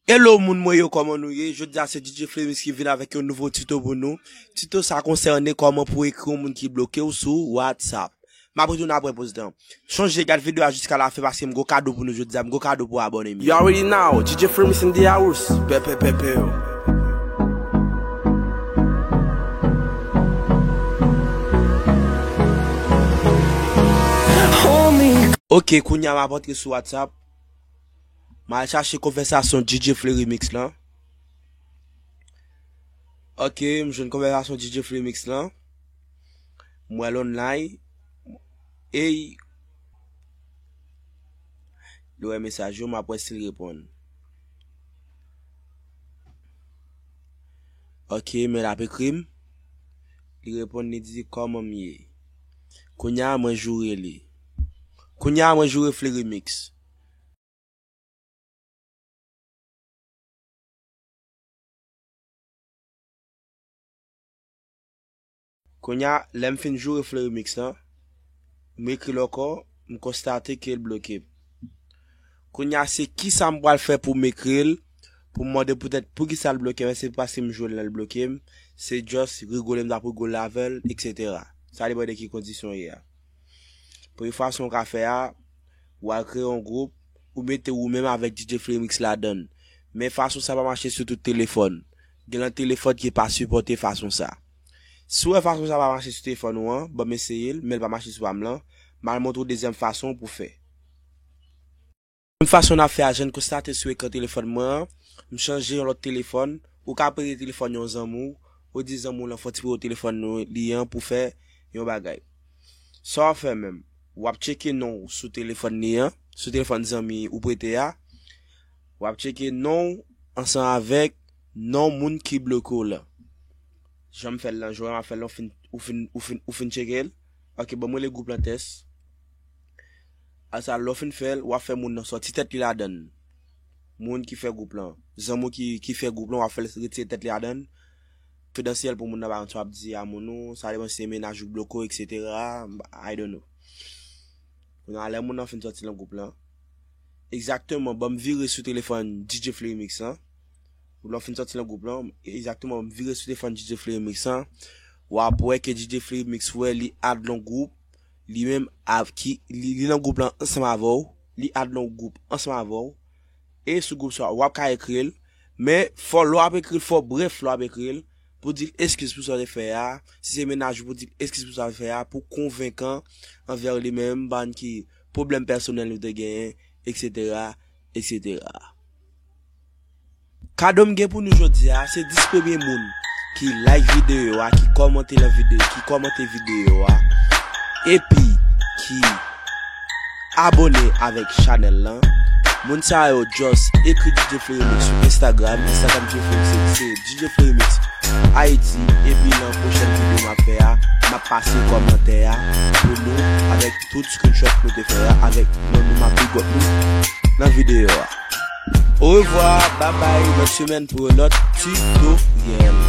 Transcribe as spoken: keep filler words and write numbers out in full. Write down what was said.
Hello moun mwen yo, kòman nou ye? Jodi a se D J Flemix ki vin avèk yon nouvo tito pou nou. Tito sa konsène kòman pou ekri yon moun ki bloke w sou WhatsApp. M ap retounen apre poz lan. Chonje gad videyo a jiska lafen paske m gon kado pou nou jodi a, m gon kado pou abòne m yo. You already know, D J Flemix in the house. Pe, pe, pe, pe. Ok, kounye a m ap antre sou WhatsApp. M al chache konvèsasyon D J Flemix lan. Ok, m jwenn konvèsasyon D J Flemix lan. M wè l online. Ey. Li wè mesaj yo, m ap wè si l reponn. Ok, men l ap ekri m. Li reponn, li di, "Kòman m ye?" Kounye a, mwen joure li. Kounye a, mwen joure Flemix. Kounye a, lè m fin joure Flemix lan, m ekri l ankò, m konstate ke l bloke m. Kounye a, se kisa m pral fè pou m ekri l, pou m mande poutèt poukisa l bloke m, èske se paske m joure l, l bloke m, se just rigole m t ap rigole avè l, etsetera. Sa depann de ki kondisyon w ye a. Premye fason w ka fè a, w al kreye yon gwoup, ou mete ou menm avèk D J Flemix ladan l. Men fason sa pa mache sou tout telefòn. Gen nan telefòn ki pa sipòte fason sa. Si w wè fason sa pa mache sou telefòn ou an, ban m eseye l, men l pa mache sou pa m lan, m al montre w dezyèm fason pou fè. Menm fason n ap fè a, jan n konstate sou ekran telefòn mwen an, m chanje yon lòt telefòn, ou ka prete telefòn yon zanmi w, ou di zanmi w lan fè w ti prete telefòn nou, li an pou fè yon bagay. Sa w ap fè menm, w ap tcheke non w sou telefòn li an, sou telefòn zanmi ou prete a, w ap tcheke non w ansanm avèk non moun ki bloke w lan. Jan m fè l lan, jan w ap fè l lan, ou fin, ou fin, ou fin, ou fin tcheke l. Ok, ban m rele gwoup lan tès. Asa, lè w fin fè l, w ap fè moun nan sòti tèt li ladan l. Moun ki fè gwoup lan. Zanmi w ki, ki fè gwoup lan, w ap fè l retire tèt li ladan l. Konfidansyèl pou moun nan pa konn sa w ap di a moun ou, sa depann si se mennaj ou k bloke w, etsetera. I don't know. Kounye a, lè moun nan fin sòti nan gwoup lan, egzakteman, ban m vire sou telefòn D J Flemix lan. Lè w fin sòti nan gwoup lan, egzakteman, ban m vire sou telefòn D J Flemix lan. W ap wè ke D J Flemix wè li add lan gwoup, li menm av-, ki, li, li nan gwoup lan ansanm avè w, li add lan gwoup ansanm avè w. E sou gwoup sa, w ap ka ekri l, men fò lè w ap ekri l, fò brèf lè w ap ekri l, pou di l eskiz pou sa w te fè a, si se mennaj ou pou di l eskiz pou sa w te fè a, pou konvenkan anvè li menm, bann ki pwoblèm pèsonèl nou te genyen, etsetera, etsetera. Kado m gen pou nou jodi a, se dis premye moun ki like videyo a, ki kòmante lan videyo, ki kòmante videyo a, epi ki abòne avèk chanèl lan. Moun sa yo just ekri D J Flemix sou Instagram, Instagram D J Flemix se, se D J Flemix Haiti, epi lan pwochèn videyo m ap fè a, m ap pase kòmantè a pou nou avèk tout screenshot nou te fè a avèk non nou, m ap big up nou nan videyo a. Orevwa, babay, lòt semèn pou yon lòt tutoriel.